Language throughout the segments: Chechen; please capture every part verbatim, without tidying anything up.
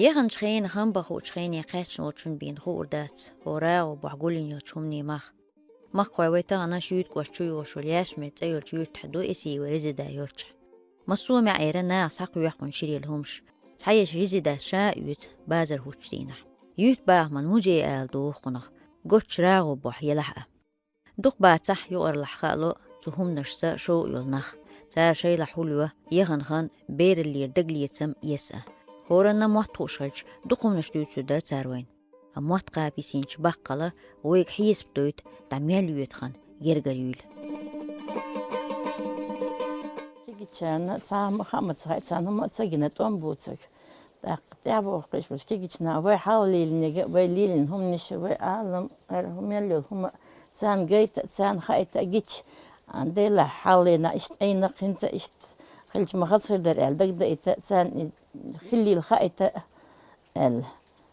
Яханчу хенахь, бахучу хене кхаьчна волчунна бен хуур дац, хӀора агӀо бохь гулйина йолчу хӀуманийн мах. Махкахой, вай тахана Шуьйта кӀошта чу йолуш йолу Яшмир цӀе йолчу юьртахь ду, эсий вай резида йолчохь. Массо а маьӀӀера наха схьакхоьхьу кхунна ширъелла хӀумаш. Цхьаерш резидас ша а оьцу базар хӀуттучу дийнахь. Юьртабахаман музей ала духу кхунах, гоччу рагӀу бохь елахь а. Дукха бацахь, юкъарлахь хаало цу хӀуманашца шовкъ йолу нах. Цара шайлахь хӀулло, яхана хан, бераллера дагалецам эса. ХӀоранна мотт хууш хилча, дукха хӀуманаш дуьйцур дара цара вайна. Амма мотт кхаба йисинчу баккхала вайга хьесап дойту, дӀа мел йоьду хан гергара юйла. Кигичарна цхьа хӀума хаа ма ца хаьа, царна хӀума а ца гина, тӀом буцург. ТӀаккха тӀаьхьа боху кхиш болчу кигична: вай хьалха лелинарг, вай лелийна хӀуманаш, вай Ӏалам, хӀара хӀума мел йолу хӀума царна гайта а, царна хаийта а гича, а, делахь хьалха лена иштта Ӏийна-кх, хӀинца иштта хилча ма хаза хир дара аьлла дагадаийта а, царна и хиллийла хаийта а аьлла.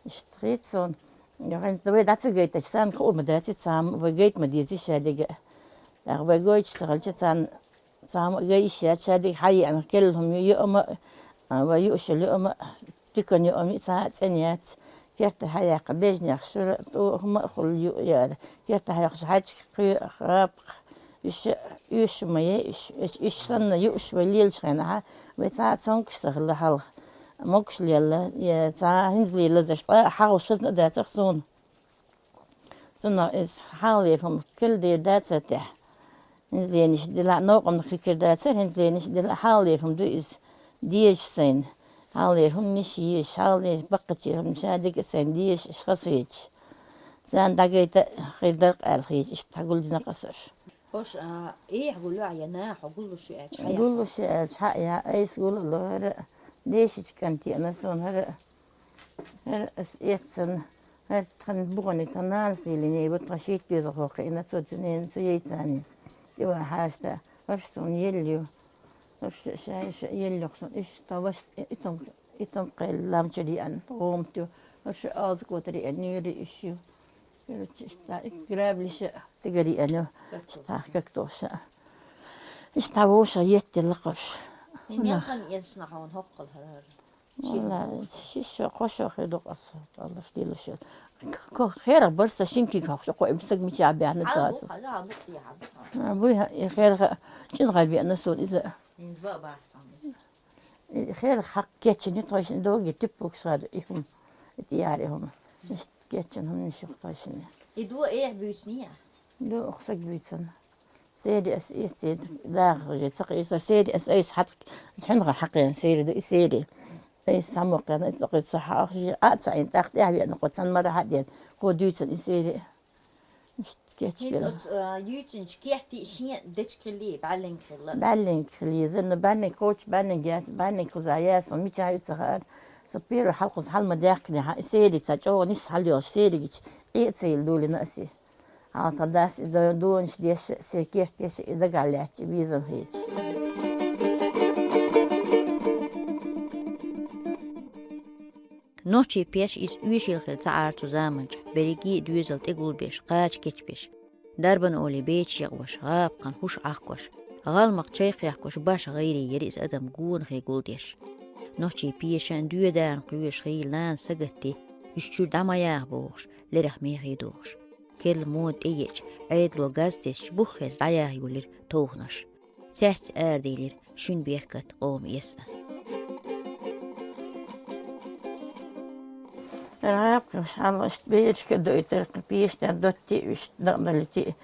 Иштта хета суна. ХӀинца вай дӀа ца гайтача, царна хуур ма дац и цхьа хӀума, вай гайта ма деза шадерг а. ТӀаккха вай гойтуш ца хилча, царна цхьа хӀума а гай йиш яц, шадерг хьаеана, керла хӀума ю, юа ма а, вай юуш йолу юа ма а, туькана юа ма а цхьа а цӀена яц. Керта хьаяккха бежнех шура, тӀо хӀума а хуьлу юа яра. Керта хьаяккхаш хьаьжкӀа кхоьхьу, гӀапкха. Уьш оьшуш ма е, уьш, уьш санна юуш вай лелачу хенахь, вай цхьа а цомгуш ца хилла хьалха. Могуш лелла, я цхьа а хӀинцале лазарш цкъа а хьагӀуш хазна а дацара суна. Цунах иза хьалхалера хӀума кхин дийр дацара техьа. ХӀинцаленаш дилахь, новкъамах хи кхир дацара, хӀинцаленаш дилахь, хьалхалера хӀума ду иза дезаш сайна. Хьалхалера хӀуманаш езаш, хьалхалера баккхачера хӀума шадерг а сайна дезаш, аша хазахеташ. Царна дӀагайта а хир дара-кх аьлла хеташ, иштта хьагулдина-кх аса уьш. Хьуш, а, эхь гулйо ахь я наха, хьо гуллуш ю аьлча, хьаяхьа? Гуллуш ю аьлча, хьа а яхьа, айса гулало, хӀара дешича кӀант еана суна, хӀара, хӀара ас эццана, хӀара тхан бухане тхан нанас лелийна, вот тхан шийтта доьзалхо кхиъна, цо цу ненан, цу яйцанийн тӀе ван хьаста, хӀорш суна елла ю. ХӀорш ша, ша елла ю суна, уьш тхан вашас и тум, и тум кхел ламчуьра еана, гӀомат ю, хӀорш оза котара еана, нуьйра уьш ю. Короче, иштта, и грабли ша цигара еана ю. Иштта, как тоша. Иштта вовшах еттелла кхуш. И мел хан эцна хьуна хӀоккхул хӀара? Валла, ши шо, кхо шо хир ду-кх аса, тӀаллаш, дилла шо. Ко-, херах бара сан шина куьйга хьокхуш, кхо им саг мичахь баьхна ца аса. Хьала бу, хьала бу, хьала бу. А, буй, и херах чӀина гӀар веана суна иза. М, ба, бац, ам иза. И херах хьакха кечйина тхойшинна, догий типпугаш хир ду и хӀума, и тӀе яра и хӀума. Иштта кечйина хӀуманаш ю-кх тхойшинна. И до эхь буьйцуний ахь? До, оха саг буьйцина. Сери ас эццийна, даха уже ца кхийсар, сери ас айса хьат-, хьуьнхара хьакхийна сери ду и сери. Айса цхьаммо кхийна, и цӀа кхийна, ца хьа-, а ца Ӏийна, тӀаккха тӀаьхьа веана кхо цхьана мара хьа а деана, кхо дуьйцина и сери. Иштта кечбелла. ХӀинца оцу, а, юьйцинчу керти шен дечиг хилий, бӀаьллинг хилла? БӀаьллинг хилий, зерна бӀаьллинг, кхочу бӀаьллинг яц, бӀаьллинг кхузахь яц, сан мичахь ю ца хаьара. Со первый хьалкхуза хьал ма даьхкинехь, и сери ца чӀогӀа нисса хьал йолуш, серигича Ӏе а ца йилла дуьйлина аса. Хьалха тхан дас и до-, донаш деш, се керт деш, и дагахь лаьтташ, и безам хеташ. Нохчийн пеш иза оьшийла хилла ца Ӏара цу заманчохь, берриге а доьзал тӀе гулбеш, кхача кечбеш. Дарбан олий беча екъош, гӀапкхан хӀуш Ӏахкош, гӀалмакх чай кхехкош, баш гӀайре яра иза адам гонахий гулдеш. Нохчийн пешан доьдарна кхоьруш хилла нана сагатде, уьш чуьра дӀа ма яха бохуш, лерах мехий дохуш. Керла мода тӀееъча, Ӏедало газ тесча, бух хеза дӀаяха йолийра товханаш. Цец арадийлира шуьнан беркат къоман эс а. ГӀапкхаш хьалха иштта берашка а дойтура, кхин пеша тӀехь доттий а, уьш дакъадалийтий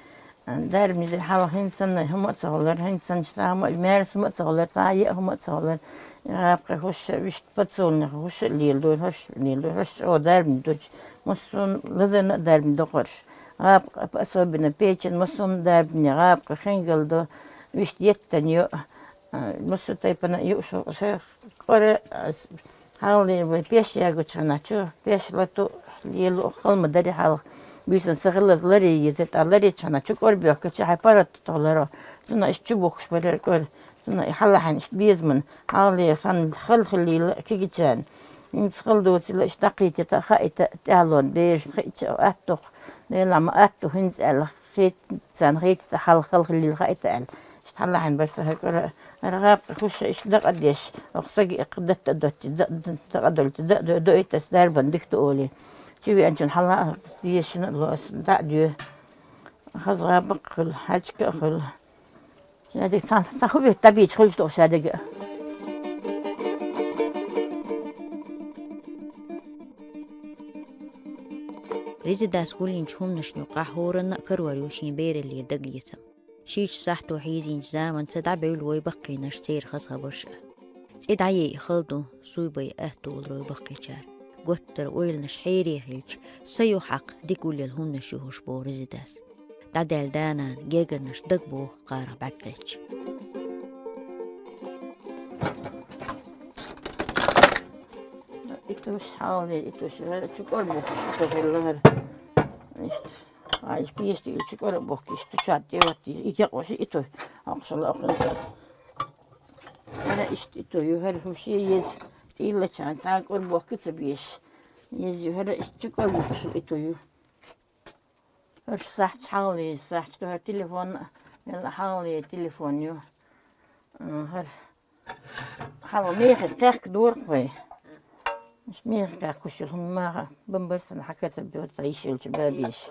а. Дарбане дара хьалха, хӀинца санна хӀума а ца хуьлура, хӀинца санна цхьа хӀума а, маьрса хӀума а ца хуьлура, цхьа а еа хӀума а ца хуьлура. ГӀапкхи хӀуша, вуьшта подсолнух хӀуша а леладора, хӀорш а леладора, хӀорш чӀогӀа дарбане дучу. Массо а лазарна а дарбане до хӀорш. ГӀапкхи особенно печень массо а дарбане, гӀапкхи хингал до, вуьшта еттан йо, а, массо а тайпана юуш, шайх кӀора, а, хьалхале вай пеш ягучу хенахь чу, пеш лату, лелу хала ма дарий хьалха. Буьйсанна ца хилаза ларе езара, тӀаккха ларечу хенахь чу кӀора боьхкича, хьайн паргӀат тӀе тоху ларо. Цунах иштта чу бухкуш барара кӀора. Ну, и хьалахьанаш безаман, хьале хан халхалийла кигичан. Инц халдоцила иш дакъийта, хаита, тӀалон, беш, хича, аттух, нелама аттух, инц ала, хит, цан хит, хал халхалийла хаита ал. Иш хьалахьан барса хакара, аргаб хуша иш дакъадеш, охсаги икъ датта дотти, да, да, дакъадолти, да, да, да, итас дарбан дикта оли. Чиви анчун хьала, дешина лос, да, дю. Хазгаб хул, хачка хул. Шадик цан, цан хубе табич хулш дох шадига. Резидас гулинч хумнашню къахӀоранна карвар ю шин бералле даглицам. Шийч сахьто хьийзинч заман ца дӀабевлу вай баккхийнаш церхас хабарша. ЦӀи дӀае халду, суй бай аттулрой баккхичар. Готтар ойланаш хьере хилч, са ю хьакъ, дикуллел хумнаш ю хӀуш бо Резидас. ДӀадел данан гергарнаш даг бо къарах бӀаккхеча. Итуш хьале, итуш, чукор бухуш, иту хилла. Ишт, ай, пиеш тил чукор бухки, ишт, чат, деват, итя, оши, иту, ахшала, ахшала. Ара ишт, иту, ю, хар, хуши, ез, тилла, чан, цан, кор бухки, ца биеш. Ез, ю, хар, ишт, чукор бухуш, иту, ю. Иш сахьча хьалли, сахьча тӀа телефон, мел хьалли телефон ю. М, хьал-, хьал мехе кхехка дора хой. Иш мехе кхехкуш ю, хӀума маха бамбарсан хьакаца бёрта йиш йолча бабеш.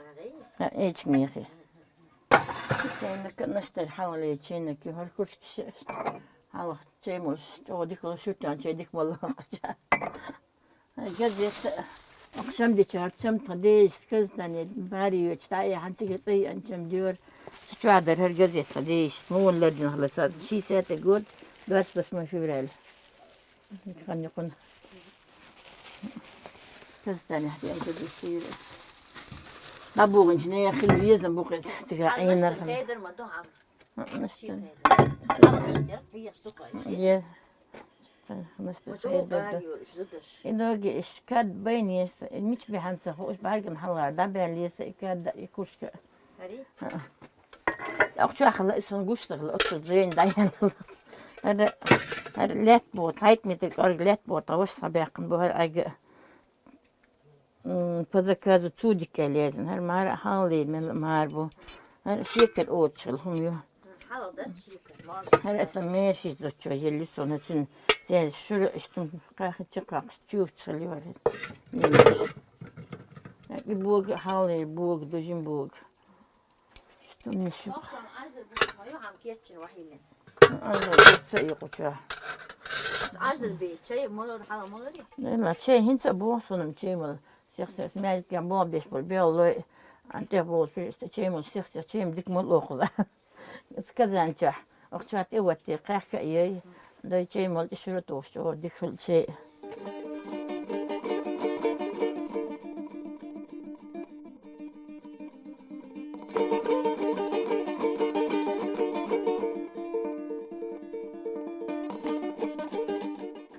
А, эчка мехе. Чайнак наштар хьалли чайнак ю, хьал куртка ш-, хьал чай муш, чӀо дикла шутан чай дик мала. Газета ахшам дечар, чам тха деш, сказание, бариёч, тая, ханцига цӀай, анчам дёр. Чуадар хар газета деш, мон лардин хласа, шестьдесятый год, двадцать восьмое февраля. Ханни кун. Сказание, я буду сир. Бабугынч не хил везен бухет, цига айнар. Хедер ма дохам. Наштар. Е. Наштар. Идоги иш кад байнес, мич биханца хуш барган хала, да бялес, и кад, и кушка. Ари? Ах чахла, исон гуштагла, отчу зейн даялас. Ара, ара лет бо, тайт метр кар лет бо, таваш сабякын бо, ага. М, по заказу цудик лезен. Хар мар хали мел мар бу. Хар шекер очул хум ю. Хала да шекер, мар. Хар эса меши зочо ели сона цин. Зен шура иштум кахи чакакш чучул ю. И бог хали, бог, дужин бог. Что мне ещё? Охтан ажда бу хаю хам кетчин вахилин. Ажда бу ца и куча. Ажда бе, чай молор хала молори. Не, ма чай хинца бу сонам чай мол. Сех сех мяжит гам бо беш бол бел лой. Анте бол пешта чай мол сех сех чай дик мол охла. Сказанча. Охчат и вот те кахка ей. Дай чей мол ишура тохчо дихил чей.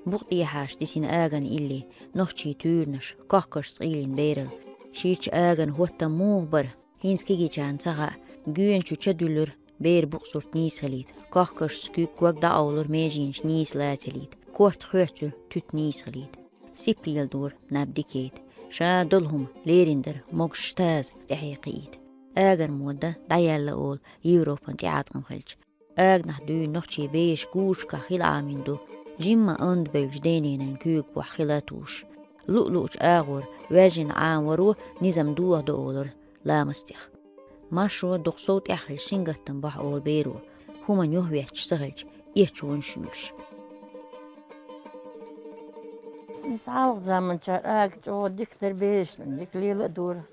Букъ дехьаш дисина аган илли, нохчий туьйранаш, кохкаш цӀийлин берал. Шийч аган хӀоттам мугӀ бар, хӀинца кигичан ца хаьа, гоьнчу чадуьллур, бер букъ сурт нийса хилийта, кохкашца куьг ког дӀаовлур, меженаш нийса лаца хилийта, корта хоьрцуьр, туьт нийса хилийта. Сип леладора, наб дикайта. Ша долу хӀума лерина дара, могуш таза тӀаьхье кхиийта. Агар мода дӀаяьлла олу Европан тӀеӀаткъам хилча. Агнах дуьйна нохчий беш гушкахь хила Ӏамин ду, жимма онда бевлчу дененан куьйга бохь хила а туш. Луъ-луъчу агӀор ваьжжина Ӏамаро низам дохадо олура ламастех. Маршо дукха сов тӀехь хилча сингаттам бохь олу беро, хӀуманна юхаветташ ца хилча, эчвонаш юьлуш. ЦхьалгӀа заманчара ага чӀогӀа дика дара бераш, дика лела а дора.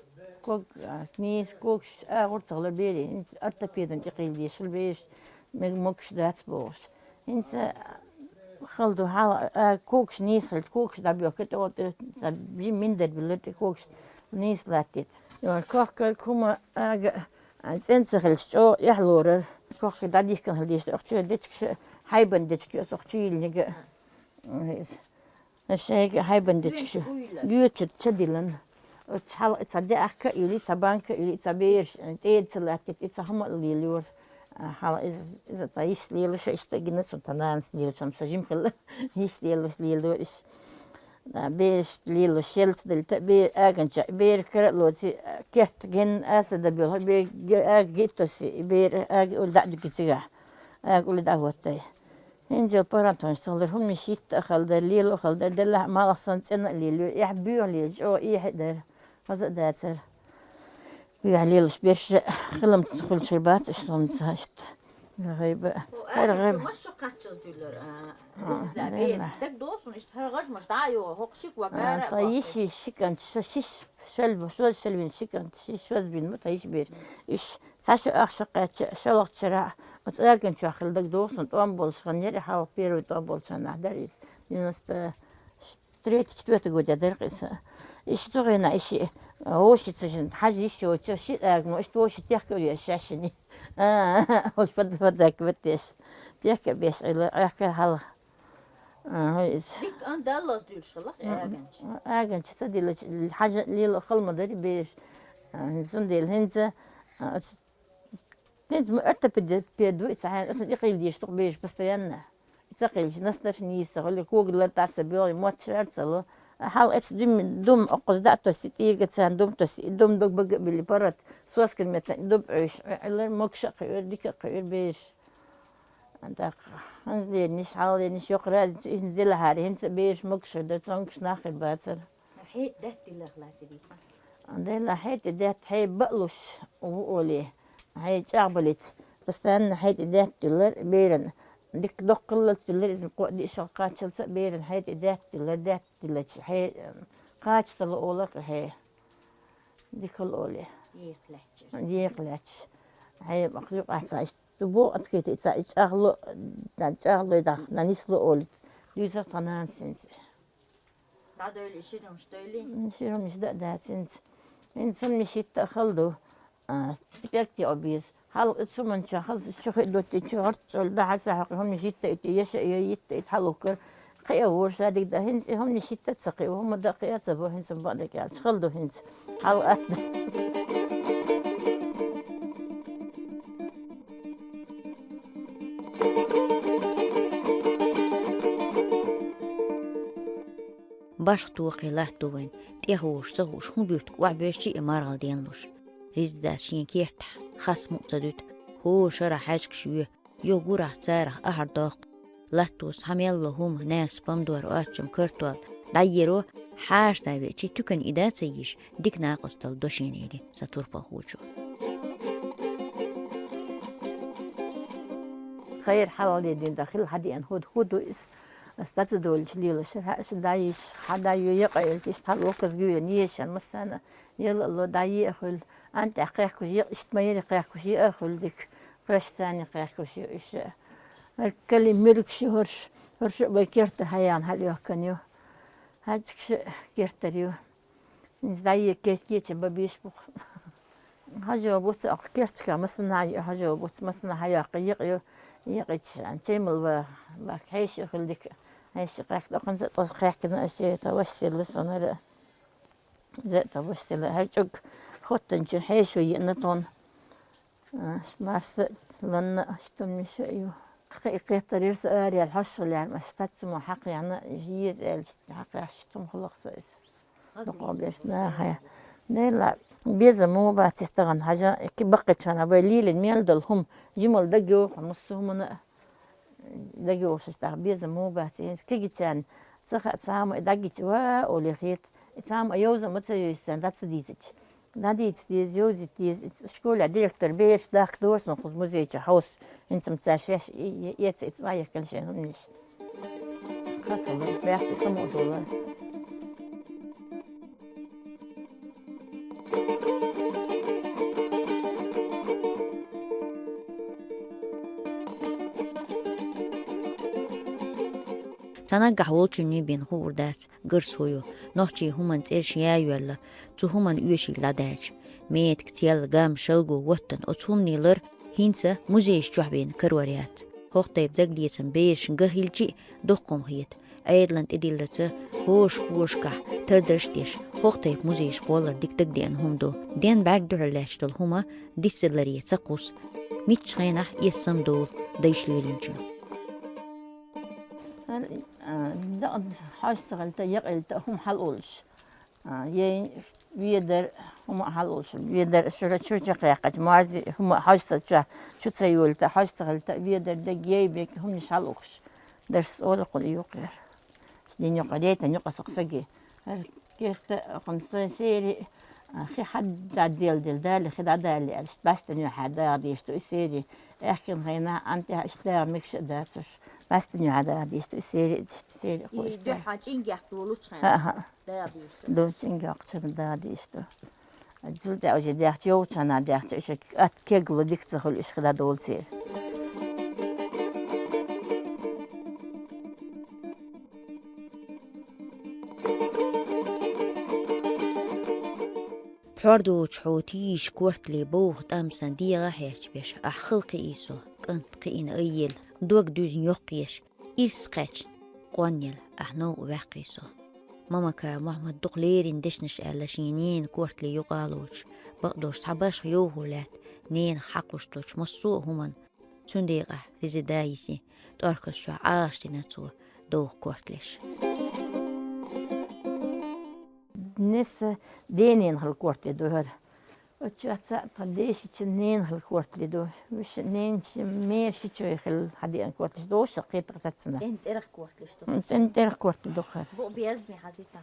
Ког, а, нийса когаш агӀор ца хилар бери, хӀинца ортопедан тӀекхийла дешал бераш, мега могуш дац бохуш. ХӀинца хала ду хьала, а, когаш нийса хилча, когаш дӀабоьхкуьйту, тӀе, тӀе, жимма миндар биллар тӀе когаш нийса латтийта. Кохкарг хӀума ага, а, цӀена ца хилча, чӀогӀа эхь лорар. Кохкарг дӀадихкина хила деза, охчуьра дечигаш, хьайбан дечиг ю аса охчуьйлиниг а. Шайга хьайбан дечигаш. Гуьйчу чадилан. Оцу хьала ца деахка а юьли, ца банка а юьли, ца бераш, тӀера ца латтийта, и ца хӀума а лелайора. А, хьала иза, иза та йист лелаш, иштта гина цун та нанас лелаш, ам со жим хилла. Йист лелаш лело иш. Да, бераш лело шелца дали та бер аганча, бер кара лоци, керт ген аса да бел, бер ага гиттоси, бер ага улда дики цига. Ага улда хоттай. Хинжел парантонш цалар хумни шитта халда, лело халда, дала маласан цена лело, я бюр лело, о, я дар. Хаза дацар. Бюр лелаш берш хилам хулчир бац, сон цашт. Гайба. Эр гайба. Маш шо каччыз дюллер. А, да, бер. Так досын, ишт хагаж маш да ё, хокшик ва гара. Та иши шикан, шо шиш, шел, шо шел вин шикан, шиш шо бин, та иш бер. Иш, саша ах шо качча, шолох чара. Оцаген чо хилдаг досын, том болшан, нери хал первый том болшан, а дарис. девяносто третий, четвёртый год я деркъиса. Иш цугъена, иш, э, оши цужин, хажи иш очо, ши агну, иш оши тяхка уя шашини. А, ош под, под так вот еш. Тяхка беш, ила, ахка хал. А, из. Дик ан даллас дюлш халах, э, аганч. Аганч, ца дила, хажа лила халма дари беш. А, зун дил хинза, а, Тенц мы это педу, и цахан, это и хилдиш тук беш постоянно. И цахилш, насташ ниса, холи кугла таца бёй, мот шарцало. Хал эц дум, дум, окъуз да тоси, тирга цан дум тоси, дум дог бага били парат, соскин метан дум эш, элер мокша кыр, дика кыр беш. Андак, ханз лениш, хал лениш, ёк ради, инз дела хари, хинца беш мокша, да цонкш нахир бацар. Хет дат дилах ласи дица. Дела хет дат хе балуш, у оли. Хе чагбалит. Постоянно хет дат дилар, берен. Дик доккыллал дилар, изин ко ди шо качылса, берен хет дат дилар, дат дилач. Хе, качсала олак хе. Дикал оли. Еклач. Еклач. Хе, махлюк аца, иш, тубо открыто, ица, ич ахло, да, ич ахло, да, нанисло оли. Дюза танан синзи. Дадойлу, ширумш дойлу. Ширумш да, да, цинц. Ин сон мишитта халду. А, перти обиз. Хал суман ча хаз чухи доти чу харт чол да хаса хак хом мишитта ити яша я йитта ит халукар. Кия ворса дик да хинц, хом мишитта цакы, хом да кия цабо хинц, ба да кия халду хинц. Хал ат. Башх тохе латту вайн, тӀехуш, цахуш, хӀун буьрту кӀоӀ боьшчи и маргӀал денлуш. Риздац шен кертахь, хас мукъ ца дуьту, хӀора шарахь хьаьжкаш ю, юха гурахь царах ахьар доккху. Латтус хьан мелла хӀума, наса, помидор, оцчам, картол, дӀайеро, хьаша дай веачи туькан и да ца йиш, дика накъостал дошенели, сан турпалхочо. Хайр хьалале дин да хила хьадиан хӀуд хӀуду ис. Ас даца долчу лелаш, хьаьша даиш, хьан да ю якъа элча, иштта хьан локхаза гуьйра, нешан, массарна, яла а ло, дӀае а хуьлу, ан тӀехь кхехкуш е, иштта ма яри кхехкуш е а хуьлу дика, кхоьш царна кхехкуш ю иша. Кали муьлгаш ю хӀорш, хӀорш а вай керта хьаян хьалъяхкан ю. Хьаьжкаш а кертар ю. Иза дӀае кеча бан беш бу. Хьажо буц, а кху керчка масана хьажо буц, масана хьаяккха екъа ю, екъича чемал ва, ва хьеший хила дика, хьеший кхаьхка, доккханца тӀо кхаьхкина аша, та ваша сила сонара, зе та ваша сила, хьар чӀуг хоттанчу хьешо еана тхуна. А, марса ланна, аш тумниша ю. Кхе-, кхетарира со араяьлла хьошалла лаьрма, аш тац мо хьакхаяхна, еза аьлча, хьакхаьхча тум хӀаллакх со иза. Бакъо беш нахе. Дела, беза мо бац иза тахана хьажа, ки баккхачана вай лелин мел дала хӀума, жимал дагайоху, массо хӀумана а дагайохуш тӀаккха беза мо бац, хӀинца кегичарна ца хаьа, цхьа хӀума и дагича, ва, оле хета, и цхьа хӀума а йовза ма ца йовза, дац дийзича. ДӀадийца деза, йовзийта деза. Школе директор бераш дахка дора сан кхуза музей чу хьовса. ХӀинца-м цара шаьш и, и, эца, эца ма яхкина шайн хӀуманаш. Хацалла, баьхки самукъадолар. Цхьа наггахь волчунний бен хуур дац, гарсо ю, нохчийн хӀуманан цӀераш я йоьлла, цу хӀуманан оьший ладаьча. Метка, цел, гам, шалго, ваттан оцу хӀуманийн лар хӀинца музейш чохь бен карор яц. ХӀокху тайпа дагалецам берашна ган хилчи а доккха хӀума хета. Ӏедалан тӀедилларца хӀош-хӀошкахь тардарш а деш, хӀокху тайпа музейш кхоллар дика дагадеана хӀума ду. Ден бӀаьрг дуьхьал лаьтташ долу хӀума дицдаларе ца кхуссу. Мичча хенахь эсам долу дайша лелинчун. Хьажа ца хилча, якъилта хӀума хьалаолуш. А, ей, ведар, хӀума хьалаолуш, ведар, шура чу чекхъяьккхача, марзи, хӀума хьожа ца чу, чу ца йолийта, хьожа ца хилча, ведар, дег, ей, бек, хӀуманаш хьалаухуш. Дарс олу кхуьнан юкъера. Дин юкъа, рейтан юкъа сох саги. ХӀара керта, кхуьнан са сери, а, хи хьадда делла, Дала хи дӀадалле аьлла, иштта бастан юьхьа даха дийш ду и сери. Аьхкина хенахь, Ӏан тӀехь иштта даха мегаш а дацуш. Бастан юьхьа даха дийш ду и сери, иштта сери. И кхуьнан дуьхьа чӀингех долучу хенахь. ХӀаъ, хӀаъ. Даха дийш ду. Ду чӀингех чуьра даха дийш ду. Цул тӀаьхьа уже даьхча, йовхачу хенахь даьхча, уьш ат кегло дика ца хуьлу, уьш хила долу церан. Пхьор доцучу хьо тийша кортале бовха тӀамсан дегӀа а хьечу беш, ахь хала кхиий со, кӀант кхиъна айъелла, дог дуьзна йоккхаеш, ирс кхаьчна, къонъелла, ахь новкъа ваьккхий со. Мамакаев Мохьмад дукха леррина дешнаш аьлла шен ненан кортале юкъа а лоцуш, бакъдолуш цхьа башха йовхо лаьтта ненах хьакхуьйсуш долчу массо а хӀуманна, цуьнан декъехь Резеда йиси, тӀорказ чохь Ӏалашдина цо довха корталеш. Несса дененан хала кортале ду хӀара. Оцу чохь цхьаъ тхан дешича ненан хала кортале ду. Вуьшта ненан ши мера ши чой хилла хьадеана корталеш ду, вовшах кхетар цацна. ЦӀен тӀерах корталеш ду. ХӀун, цӀен тӀерах кортале ду хӀара. Бу безме хьажийта.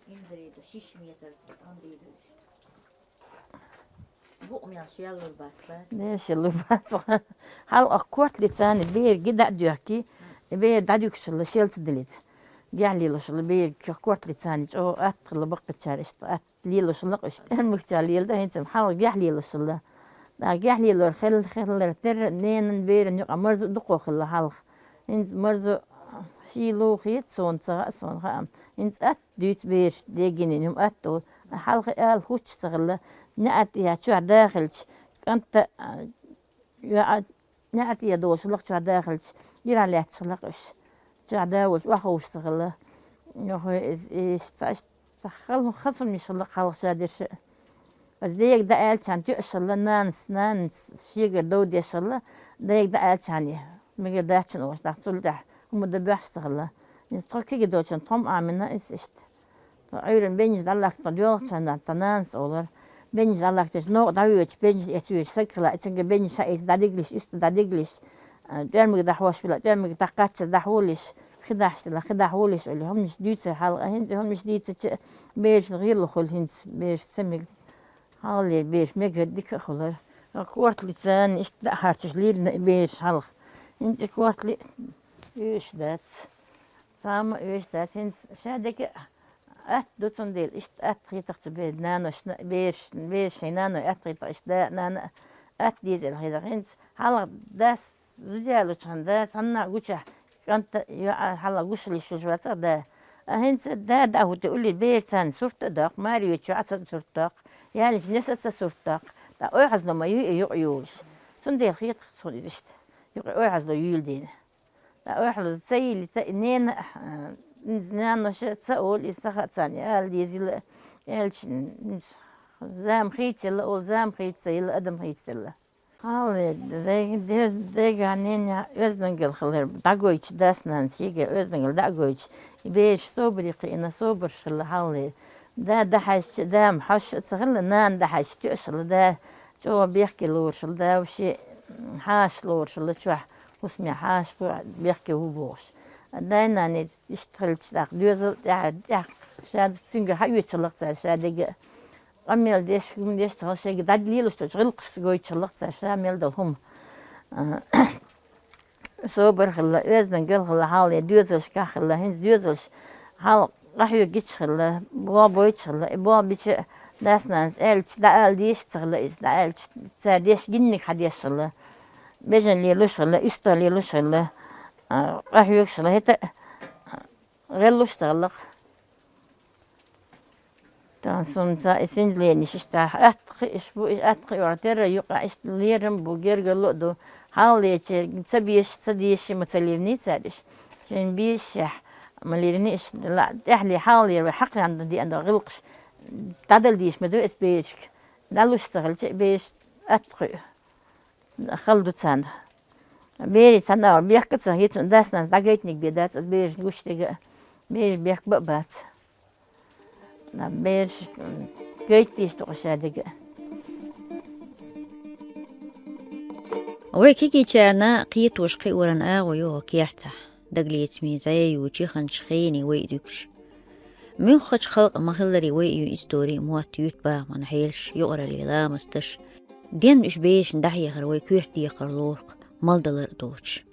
Инзаре ду, шиш метр, ан дийду уьш. Букъ мел шеллур бац, бац? Не, шеллур бац. Хьалха кортале царна бер ги дӀа а доьхкий, бер дӀадуьгуш хилла, шел ца дилийта. Гехь лелош хилла бер, кортале царна чӀогӀа атта хилла баккхийчара, иштта атта лелош хилла, иштта тӀаьрмигчара леладо, хӀинца хьалха гехь лелош хилла. ТӀаккха гехь лелор хилла, хилар терра, ненан, беран юкъа марзо а дукха хилла хьалха. ХӀинца марзо шийла хета суна, ца хаьа суна, хаьа. ХӀинца атта дуьйцу бераш дегинийн, хӀума атта волу. Хьалха ала хӀуттуш ца хилла, неӀарта яхь чохь дахилча, кӀанта, а, йоӀа, неӀарта яхь долуш хилла чохь дахилча, ирахь лаьтташ хилла уьш. Чохь да волчу охьаховшуш ца хилла. Йохо, иза, иза, цхьа, цхьа хала, хаза хӀуманаш хилла хьалха ша дерш а. Аса дега дӀааьллачхьана тоьуш хилла, нанас, нанас шегара дов деш хилла, дега дӀааьллачхьана, мегар дац шуна олуш, тӀаккха цул тӀаьхьа хӀума дан боьхьаш ца хилла. Иза тхо кегий долчун тхо-м Ӏамийна иза иштта. Тхо Ӏуьйранна беннаш дӀалахка тхо доьлхучхьана, тхан нанас олура. Беннаш дӀалахка деш, новкъа дӀавоьдуш, беннаш эца вуьйш саг хилла, и цуьнга беннаш хьаийца дӀадигалиш, уьстагӀ дӀадигалиш, а, тӀоьрмиг дӀахьош хилла, тӀоьрмиг дӀакхаччалц дӀахьулиш, хи дахьаш хилла, хи дӀахьулиш олий, хӀуманаш дуьйцура хьалха, хӀинца хӀуманаш дийцича, берашна гӀийла хуьлу хӀинца, бераш ца мега. Хьалхалера бераш мегар дика а хуьлура. Кортале царна иштта дӀа а хьарчош лелийна и бераш хьалха. ХӀинца и кортале оьшуш дац. Цхьамма а оьшуш дац. ХӀинца ша дерг а атта ду, цундела иштта атта хетахь цу бер-, наношна, бераш, бераш шайн наной атта хетахь, иштта да а, нана а атта деза аьлла хетахь. ХӀинца хьалха дас зуда ялочхьана да, цхьанна а гучахь кӀанта, йоӀа хьалха гуш лиш вуьш вацахь да. А хӀинца да дӀахӀутту уллера бер царна сурт а доккху, маре йоьдучохь а ца сурт доккху, ялийча несса а ца сурт доккху, ткъа ойхьазло ма юй и юкъа йолуш. Цундела хетахь цунна иза иштта, юкъа ойхьазло юйла дийна. Ткъа ойхьазло ца йийлийта, и нена а, а, иза наноша ца олу, иза ца хаьа царна, ала дезийла, аьлча, иза зама хийцаелла олу, зама хийцаелла, адам хийцаделла. Хьалхале, дег-, де-, дегахь, ненехь оьздангалла хилар дӀагойтуш, дас-нанас шега оьздангалла дӀа а гойтуш, и бераш собаре кхиъна, собарш хилла хьалхале. Да дӀахьаьжча, да-м хьожуш а ца хилла, нана дӀахьаьжча тоьуш хилла, да чӀогӀа бехке лоруш хилла, да вообще хьаша лоруш хилла чохь, хӀусаме хьаша бу, бехке ву бохуш. Дай-наной иштта хилча, тӀаккха доьзал тӀаьхьа, тӀаьхьа ша цуьнга хьаоьцуш хилла цара ша дерг а. Къамел деш, хӀума деш ца хилла, шайга дӀалелош долчу гӀиллакхашца гойтуш хилла цара ша мел долу хӀума. А, собар хилла, оьздангалла хилла, хьалхале доьзалшкахь хилла, хӀинца доьзалш хьалха къахьоьгуш хилла, болх бойтуш хилла, и болх бича дас-нанас аьлча, дӀаала дезаш ца хилла иза, дӀааьлча, цара деш гинниг хьан деш хилла, бежана лелош хилла, уьстагӀ лелош хилла, а, къахьоьгуш хилла, хӀета а гӀеллуш ца хилла-кх. Тахана суна ца и синзаленаш иштта атта кхиъш бу, и атта кхиор терра юкъа иштта лерам бу, гергарло а ду. Хьалхалечеран ца беш, ца деши ма ца леринний цара уьш. Шайн бешашехь ма леринний уьш, ла-, тӀаьхьале хьалхалера вай хьакхаьхьна деана долу гӀиллакхаш дӀадала дезаш ма ду эцу берашка. ДӀалуш ца хилча, и бераш атта кхуьу. Хала ду царна. Берий цхьанна бехк ца хӀицун дас-нанас дӀагайтинарг бен дац, аз бераш гуш дега. Бераш бехк ба а бац. На бераш гайтийш тукъа ша дега. Вай кегийчарна кхетош кхиоран агӀо йогӀу кертахь. Дагалецамий зӀе ю, чеханчу хений вай дуьгуш. Муьлххачу халкъа ма-хиллара вай ю истори, мотт, юьртбахаман хьелаш, юкъараллин ламасташ. Ден уьш бешан дӀахьехар вай коьрта декхар лору, малдалар а доцуш.